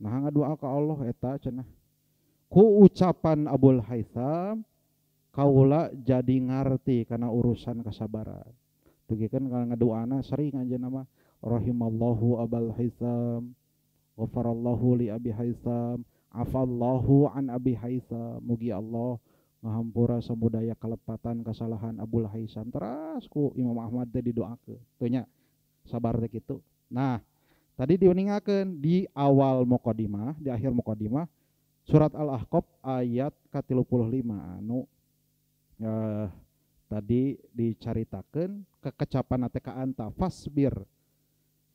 A: Nah ngadoa ka Allah eta cenah. Ku ucapan Abul Haitham kaula jadi ngarti kana urusan kasabaran. Dugikeun kana ngadoana sering anjeunna mah rahimallahu Abul Haitham, ghafarallahu li Abi Haitham, afallahu an Abi Haitham. Mugi Allah ngahampura samudaya kalepatan kesalahan Abul Haitham. Teras ku Imam Ahmad teh didoakeun. Teu nya sabar teh kitu. Nah, tadi diuningakeun di awal mukadimah, di akhir mukadimah surat Al-Ahqaf ayat ke-35 anu tadi dicaritakeun kekecapan teh ka anta fasbir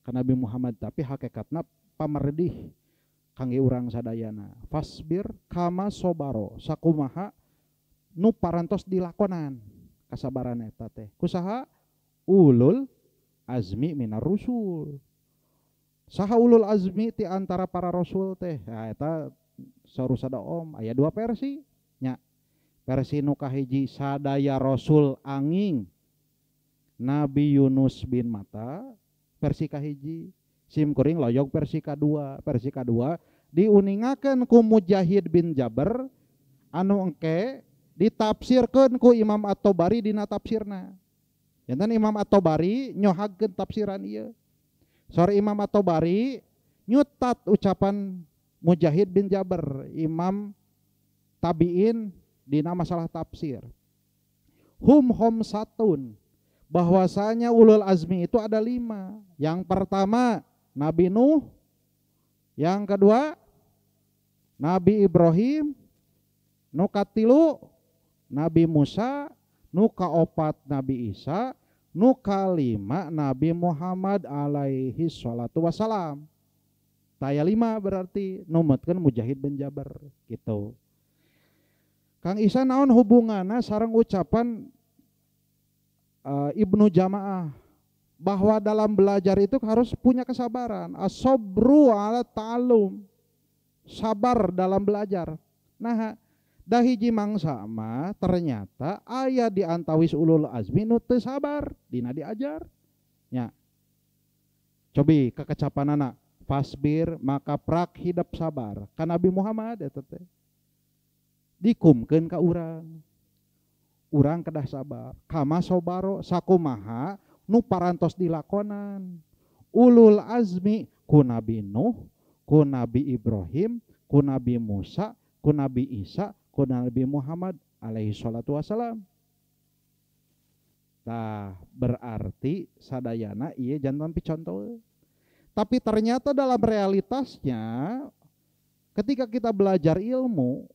A: ka Nabi Muhammad, tapi hakikatna pamerdih kangge urang sadayana. Fasbir kama sobaro, sakumaha nu parantos dilakonan kasabaran eta teh kusaha ulul azmi minar rusul. Saha ulul azmi ti antara para rasul teh? Nah, eta saur sada om aya dua versi nya. Versi nu kahiji sadaya rasul angin Nabi Yunus bin Mata, versi kahiji sim kuring loyog versi kadua. Versi kadua diuningakeun ku Mujahid bin Jabr anu engke ditafsirkeun ku Imam At-Tabari dina tafsirna. Janten Imam At-Tabari nyohagkeun tafsiran ieu. Sore Imam At-Tabari nyutat ucapan Mujahid bin Jabr, imam tabiin dina masalah tafsir. Hum homsatun, bahwasanya ulul azmi itu ada 5. Yang pertama Nabi Nuh, yang kedua Nabi Ibrahim, nu katilu Nabi Musa, nu kaopat Nabi Isa, nu kalima Nabi Muhammad alaihi sholatu wassalam. Taya 5 berarti numutkeun Mujahid bin Jabr gitu. Kang Isa naon hubunganna sareng ucapan Ibnu Jamaah bahwa dalam belajar itu harus punya kesabaran. As-sabru ala ta'allum, sabar dalam belajar. Nah, dahiji mangsa mah ternyata aya di antawis ulul azmi nu teu sabar dina diajar nya. Cobi kekecapanana fasbir maka prak hidap sabar ka Nabi Muhammad eta teh dikumkeun ka urang. Urang kedah sabar kama sobaro sakumaha nu parantos dilakonan ulul azmi ku Nabi Nuh, ku Nabi Ibrahim, ku Nabi Musa, ku Nabi Isa, ku Nabi Muhammad alaihi salatu wassalam. Nah, berarti sadayana ieu jantan picontoh. Tapi ternyata dalam realitasnya ketika kita belajar ilmu,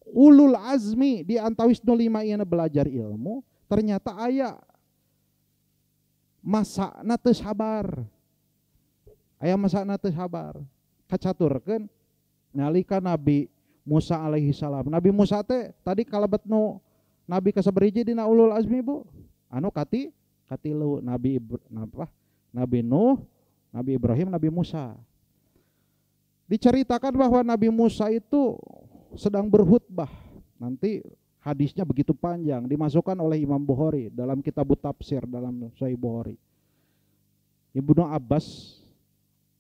A: ulul azmi di antawis nu 5 ieu belajar ilmu, ternyata aya masana teu sabar. Aya masana teu sabar. Kacaturkeun nalika Nabi Musa alaihi salam. Nabi Musa teh tadi kalebet nu nabi kasabariji dina ulul azmi Bu. Anu katilu Nabi Nabi Nuh, Nabi Ibrahim, Nabi Musa. Diceritakan bahwa Nabi Musa itu sedang berkhutbah. Nanti hadisnya begitu panjang dimasukkan oleh Imam Bukhari dalam kitab tafsir dalam Sahih Bukhari. Ibnu Abbas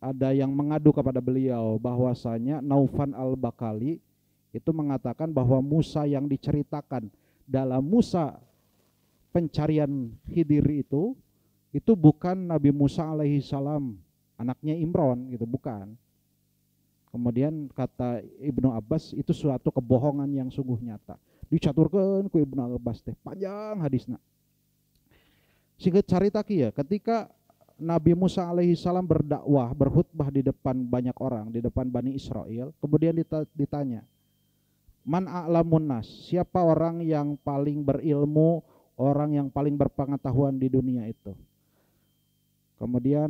A: ada yang mengadu kepada beliau bahwasanya Naufan al-Bakali itu mengatakan bahwa Musa yang diceritakan dalam Musa pencarian Khidir itu bukan Nabi Musa alaihi salam, anaknya Imron gitu, bukan. Kemudian kata Ibnu Abbas itu suatu kebohongan yang sungguh nyata. Dicaturkeun ku Ibnu Abbas teh panjang hadisna. Singkat carita kieu, ketika Nabi Musa alaihi salam berdakwah, berkhutbah di depan banyak orang, di depan Bani Israel, kemudian ditanya, man a'lamun nas, siapa orang yang paling berilmu, orang yang paling berpengetahuan di dunia itu? Kemudian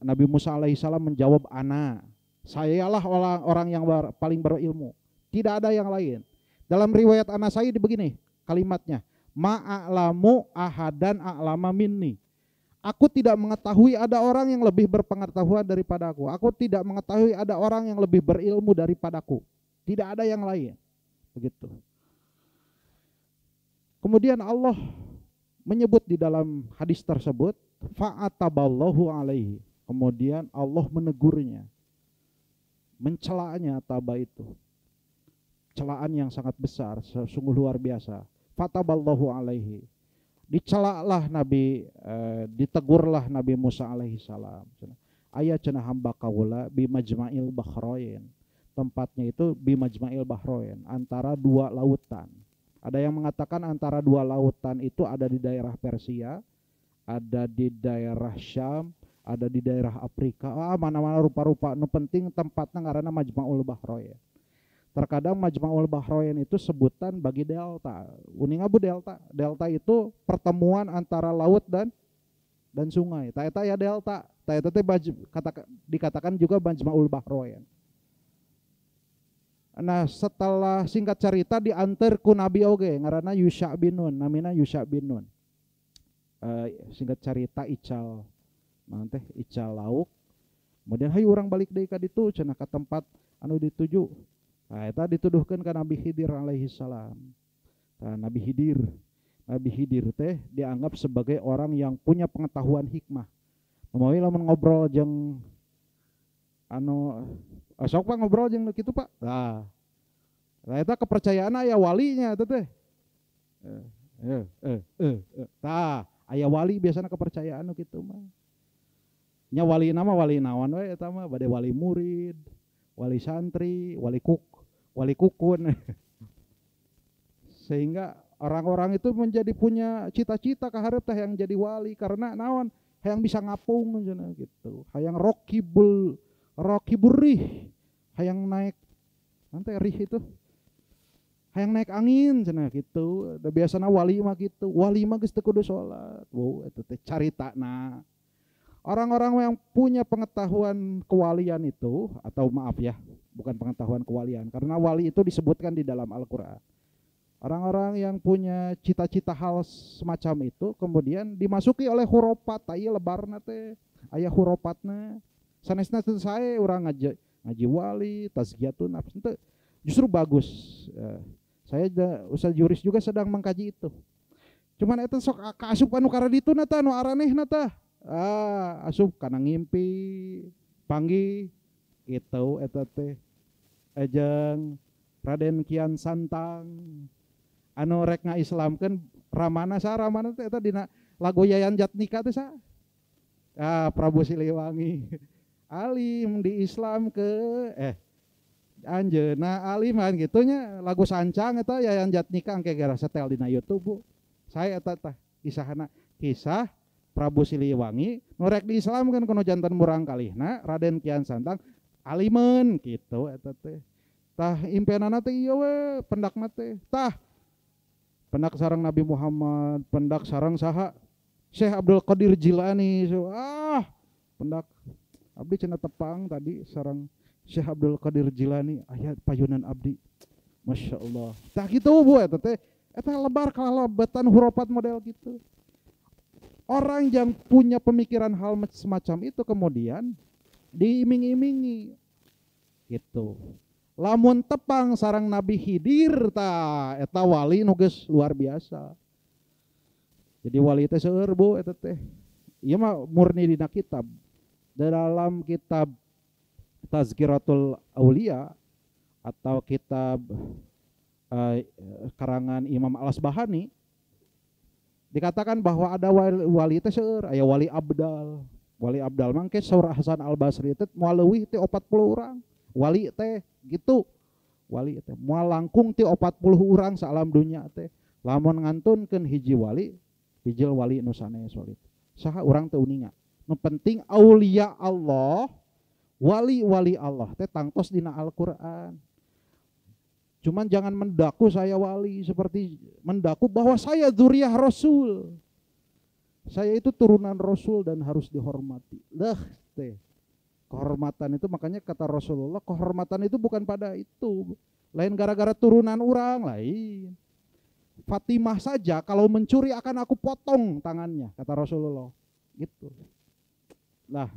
A: Nabi Musa alaihi salam menjawab, ana, sayalah orang yang paling berilmu, tidak ada yang lain. Dalam riwayat An-Nasai begini kalimatnya, ma'a'lamu ahadan a'lama minni. Aku tidak mengetahui ada orang yang lebih berpengetahuan daripada aku. Aku tidak mengetahui ada orang yang lebih berilmu daripadaku. Tidak ada yang lain. Begitu. Kemudian Allah menyebut di dalam hadis tersebut, fa'ataballahu alaihi. Kemudian Allah menegurnya. Mencelanya taba itu. Celaan yang sangat besar, sungguh luar biasa. Fataballahu alaihi. Dicelaklah Nabi, ditegurlah Nabi Musa alaihi salam. Aya cenah hamba kaula bi majma'il bahrain. Tempatnya itu bi majma'il bahrain, antara dua lautan. Ada yang mengatakan antara dua lautan itu ada di daerah Persia, ada di daerah Syam, ada di daerah Afrika. Ah, mana-mana rupa-rupa. Nu penting tempatnya ngaranna Majma'ul Bahrain. Terkadang Majma'ul Bahrain itu sebutan bagi delta. Uning abu delta. Delta itu pertemuan antara laut dan sungai. Ta eta ya delta. Ta eta teh dikatakan juga Majma'ul Bahrain. Nah, setelah singkat cerita diantar ku Nabi oge ngaranna Yusha bin Nun, namina Yusha bin Nun. Singkat cerita ical naon teh ical lauk. Kemudian hayu urang balik deui ka ditu cenah ka tempat anu dituju. Nah, eta dituduhkeun ka Nabi Khidir alaihi salam. Nah, Nabi Khidir teh dianggap sebagai orang yang punya pengetahuan hikmah. Mawi lamun ngobrol jeung anu sok Pak ngobrol jeung kitu Pak. Nah, eta kepercayaan aya walinya eta teh. Tah, aya wali biasana kepercayaan nu kitu mah. Nya wali nama wali naon we eta mah bade wali murid, wali santri, wali kukun. Sehingga orang-orang itu menjadi punya cita-cita kaharep teh yang jadi wali karena naon hayang bisa ngapung cenah gitu. Hayang rokibur rih, hayang naik nanti rih itu. Hayang naik angin cenah gitu. Da biasana wali mah gitu. Wali mah geus teu kudu salat. Wow, eta teh caritana. Orang-orang yang punya pengetahuan kewalian itu, atau maaf ya, bukan pengetahuan kewalian, karena wali itu disebutkan di dalam Al-Quran. Orang-orang yang punya cita-cita hal semacam itu, kemudian dimasuki oleh huropat, aya lebarna teh, aya huropatna. Sanesna teu sae urang ngaji wali, tazkiyatun nafs, teu justru bagus. Saya Ustaz Juris juga sedang mengkaji itu. Cuman eta sok kaasup anu karadituna tah, anu aranehna tah. Ah, asup kana ngimpi, panggih gitu eta teh. Ejeng Raden Kian Santang anu rek ngaislamkeun ramana sa ramana teh eta dina lagu Yayan Jatnika teh sa. Ah, Prabu Siliwangi. Alim di Islam ke anjeunna alim kan gitu nya lagu sancang eta Yayan Jatnika engke gara setel dina YouTube Bu. Saya eta tah kisahna kisah Prabu Siliwangi nu rek diislamkeun kuno jantan murang kalihna Raden Kian Santang alimeun gitu eta teh. Tah impianana teh ieu we pendakna teh. Tah pendak sareng Nabi Muhammad, pendak sareng saha Syekh Abdul Qadir Jilani. So, pendak abdi cenah tepang tadi sareng Syekh Abdul Qadir Jilani aya payunan abdi. Masya Allah. Tah kitu Bu eta teh. Eta lebar kalalebetan huropat model gitu. Orang yang punya pemikiran hal semacam itu kemudian diiming-imingi gitu. Lamun tepang sarang Nabi Khidir ta eta wali nu geus luar biasa. Jadi wali teh seueur Bu eta teh. Ieu mah murni dina kitab. Dalam kitab Tazkiratul Aulia atau kitab karangan Imam Al-Asbahani dikatakan bahwa ada wali teh seueur, aya wali abdal. Wali abdal mangke saur Hasan Al-Basri teh moal leuwih ti 40 urang. Wali teh gitu. Wali teh moal langkung ti 40 urang saalam dunya teh. Lamun ngantunkeun hiji wali, hijil wali nu sanes wali. Saha urang teu uninga. Nu penting aulia Allah, wali-wali Allah teh tangtos dina Al-Qur'an. Cuman jangan mendaku saya wali seperti mendaku bahwa saya dzurriyyah Rasul. Saya itu turunan Rasul dan harus dihormati. Leh teh. Kehormatan itu makanya kata Rasulullah, kehormatan itu bukan pada itu. Lain gara-gara turunan orang lain. Fatimah saja kalau mencuri akan aku potong tangannya, kata Rasulullah. Gitu. Lah.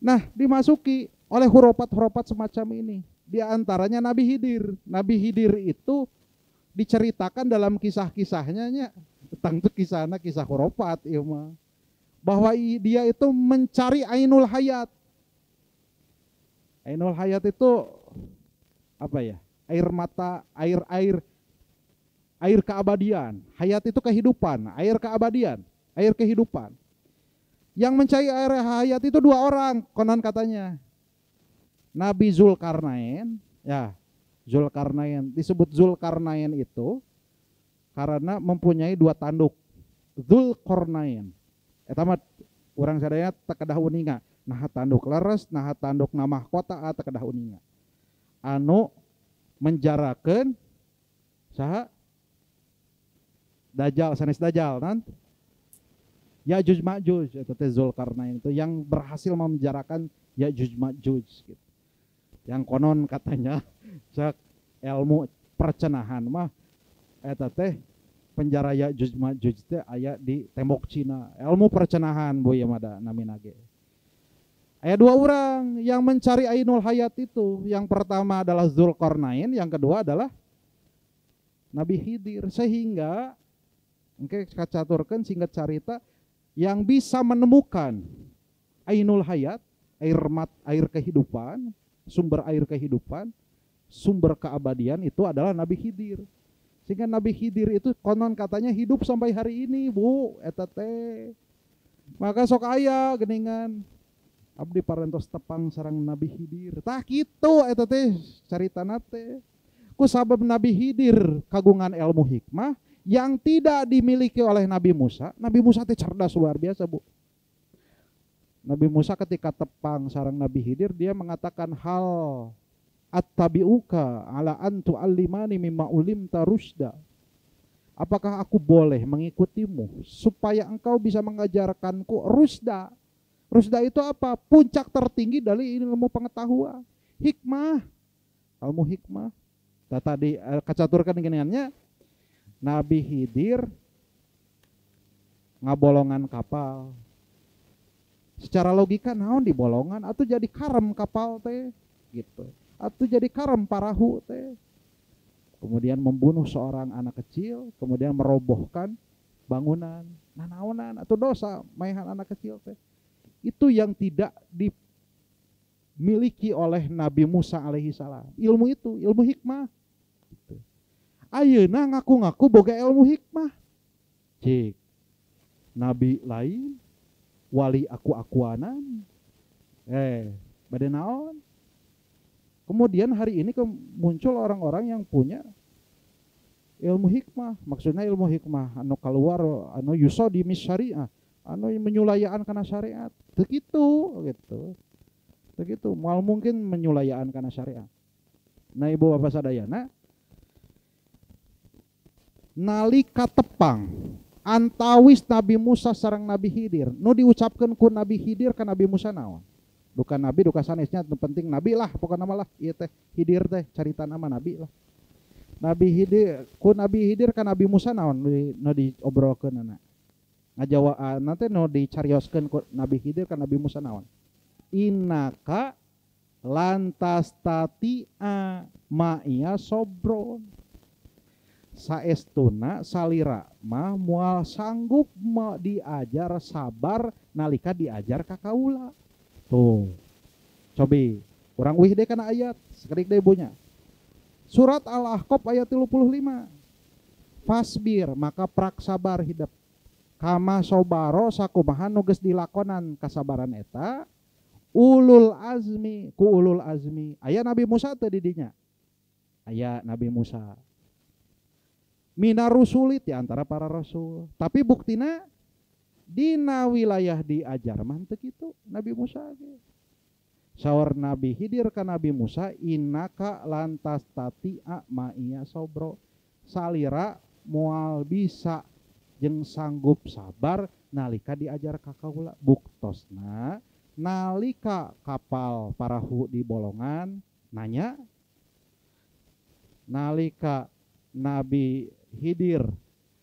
A: Nah, dimasuki oleh huropat-huropat semacam ini. Di antaranya Nabi Khidir. Nabi Khidir itu diceritakan dalam kisah-kisahnya nya, tentang kisahna kisah huropat ieu mah. Bahwa dia itu mencari ainul hayat. Ainul hayat itu apa ya? Air mata, air air air keabadian. Hayat itu kehidupan, air keabadian, air kehidupan. Yang mencari air hayat itu dua orang, konon katanya. Nabi Zulkarnain, ya, Zulkarnain disebut Zulkarnain itu karena mempunyai dua tanduk. Zulkarnain. Eta mah urang sadaya teu kedah uninga. Nah tanduk leres, nah tanduk na mahkota teu kedah uninga. Anu menjarakeun saha? Dajjal, sanes Dajjal kan? Ya'juj Ma'juj eta teh Zulkarnain itu yang berhasil memenjarakan Ya'juj Ma'juj gitu. Yang konon katanya cek ilmu percenahan mah eta teh penjara Ya'juj Ma'juj teh aya di tembok Cina. Ilmu percenahan bu ieu mah da namina ge. Aya dua orang yang mencari ainul hayat itu. Yang pertama adalah Zulkarnain, yang kedua adalah Nabi Khidir. Sehingga engke kacaturkeun singkat carita yang bisa menemukan ainul hayat, air mat, air kehidupan, sumber air kehidupan, sumber keabadian itu adalah Nabi Khidir. Sehingga Nabi Khidir itu konon katanya hidup sampai hari ini, Bu, eta teh. Maka sok aya geningan abdi parantos tepang sareng Nabi Khidir. Tah kitu eta teh caritana teh. Ku sabab Nabi Khidir kagungan ilmu hikmah yang tidak dimiliki oleh Nabi Musa. Nabi Musa teh cerdas luar biasa, Bu. Nabi Musa ketika tepang sareng Nabi Khidir, dia mengatakan hal attabi'uka ala an tu'allimani mimma ulimta rusda. Apakah aku boleh mengikutimu supaya engkau bisa mengajarkanku rusda? Rusda itu apa? Puncak tertinggi dari ilmu pengetahuan, hikmah, ilmu hikmah. Nah, tadi kacaturkan giniannya, Nabi Khidir ngabolongan kapal. Secara logika naon di bolongan atau jadi karem kapal teh gitu. Atau jadi karem parahu teh. Kemudian membunuh seorang anak kecil, kemudian merobohkan bangunan. Nah naonan atau dosa maehan anak kecil teh. Itu yang tidak dimiliki oleh Nabi Musa alaihi salam. Ilmu itu, ilmu hikmah. Gitu. Ayeuna ngaku-ngaku boga ilmu hikmah. Cik, nabi lain, wali aku-akuanan. Bade naon? Kemudian hari ini muncul orang-orang yang punya ilmu hikmah. Maksudnya ilmu hikmah anu keluar anu yusodi mis syariah, anu menyulayaan kana syariat. Begitu gitu. Begitu, moal mungkin menyulayaan kana syariat. Nah, Ibu Bapak sadayana, nalika tepang antawis Nabi Musa sareng Nabi Khidir, nu diucapkeun ku Nabi Khidir ka Nabi Musa naon? Duka Nabi, duka sanesnya, nu penting Nabi lah, pokokna mah lah, ieu teh Khidir teh carita nama Nabi lah. Nabi Khidir, ku Nabi Khidir ka Nabi Musa naon nu diobrolkeun ngajawa nanti nu dicarioskeun ku Nabi Khidir ka Nabi Musa naon? Innaka lantas tati'a ma'iya sobron. Saestuna salira mah moal sanggup mau diajar sabar nalika diajar ka kaula. Tuh. Cobi urang uih deui kana ayat sakedik deui bunya. Surat Al-Ahqaf ayat 35. Fasbir maka prak sabar hidup. Kama sobaro sakumaha nu geus dilakonan kasabaran eta ulul azmi ku ulul azmi. Aya Nabi Musa teu di dinya? Aya Nabi Musa. Minar rusuli di antara para rasul. Tapi buktina dina wilayah diajar mah teu kitu Nabi Musa ge. Saur Nabi Khidir ka Nabi Musa innaka lantas tati'a ma'iya sobro. Salira moal bisa jeung sanggup sabar nalika diajar ka kaula. Buktosna nalika kapal parahu di bolongan nanya, nalika Nabi Khidir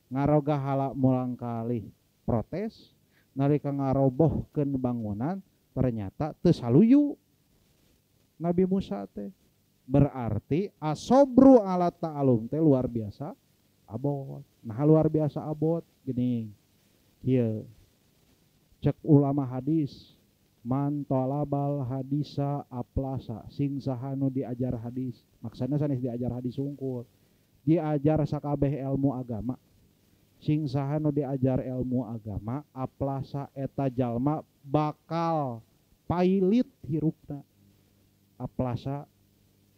A: ngaroga hala mulang kalih protes, nalika ngarobohkeun bangunan ternyata teu saluyu Nabi Musa teh. Berarti asobru ala ta'alum teh luar biasa abot. Nah luar biasa abot gini. Kieu cek ulama hadis Man talabal hadisa aplasa, sing saha nu diajar hadis, maksana sanes diajar hadis sungkul, diajar sakabeh ilmu agama. Sing saha nu diajar ilmu agama aplasa eta jalma bakal pailit hirupna. Aplasa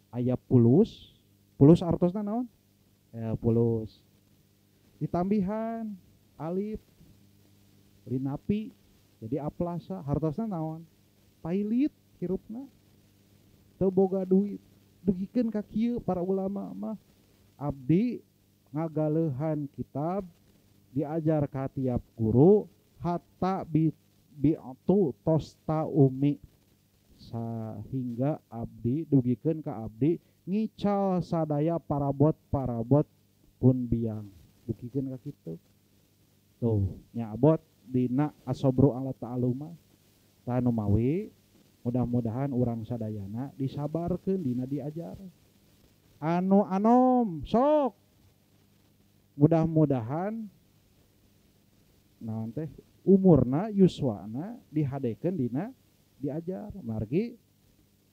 A: aya pulus, pulus artosna naon? Ya, pulus. Ditambihan alif linapi jadi aplasa hartosna naon? Pailit hirupna. Teu boga duit. Dugikeun ka kieu para ulama mah. Abdi ngagaleuhan kitab diajar ka tiap guru hatta bi'tu tosta umi, sehingga abdi dugikeun ka abdi ngical sadaya parabot-parabot pun biang. Dugikeun ka kitu. Tuh nya abot dina asobru ala ta'aluma. Tanu mawi mudah-mudahan urang sadayana disabarkeun dina diajar. Anu anom sok mudah-mudahan naon teh umurna yuswana dihadekeun dina diajar. Margi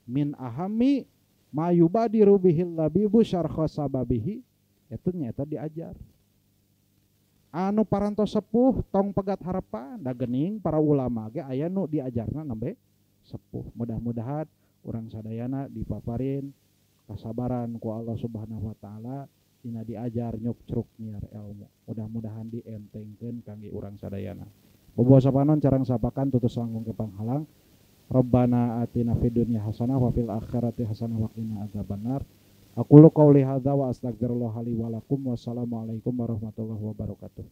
A: min ahami mayubadiru bihil labibu syarkha sababihi, eta nyaeta diajar. Anu parantos sepuh tong pegat harapan, da geuning para ulama ge aya nu diajarna nembe sepuh. Mudah-mudahan urang sadayana dipaparin kasabaran ku Allah Subhanahu wa taala dina diajar nyukcruk nyiar ilmu. Mudah-mudahan dientengkeun kangge urang sadayana. Bobo sapanon carang sapakan tutus langkung ke panghalang. Rabbana atina fid dunya hasanah wa fil akhirati hasanah wa qina adzabannar. Aqulu qouli hadza wa astaghfirullah li wa lakum. Wassalamualaikum warahmatullahi wabarakatuh.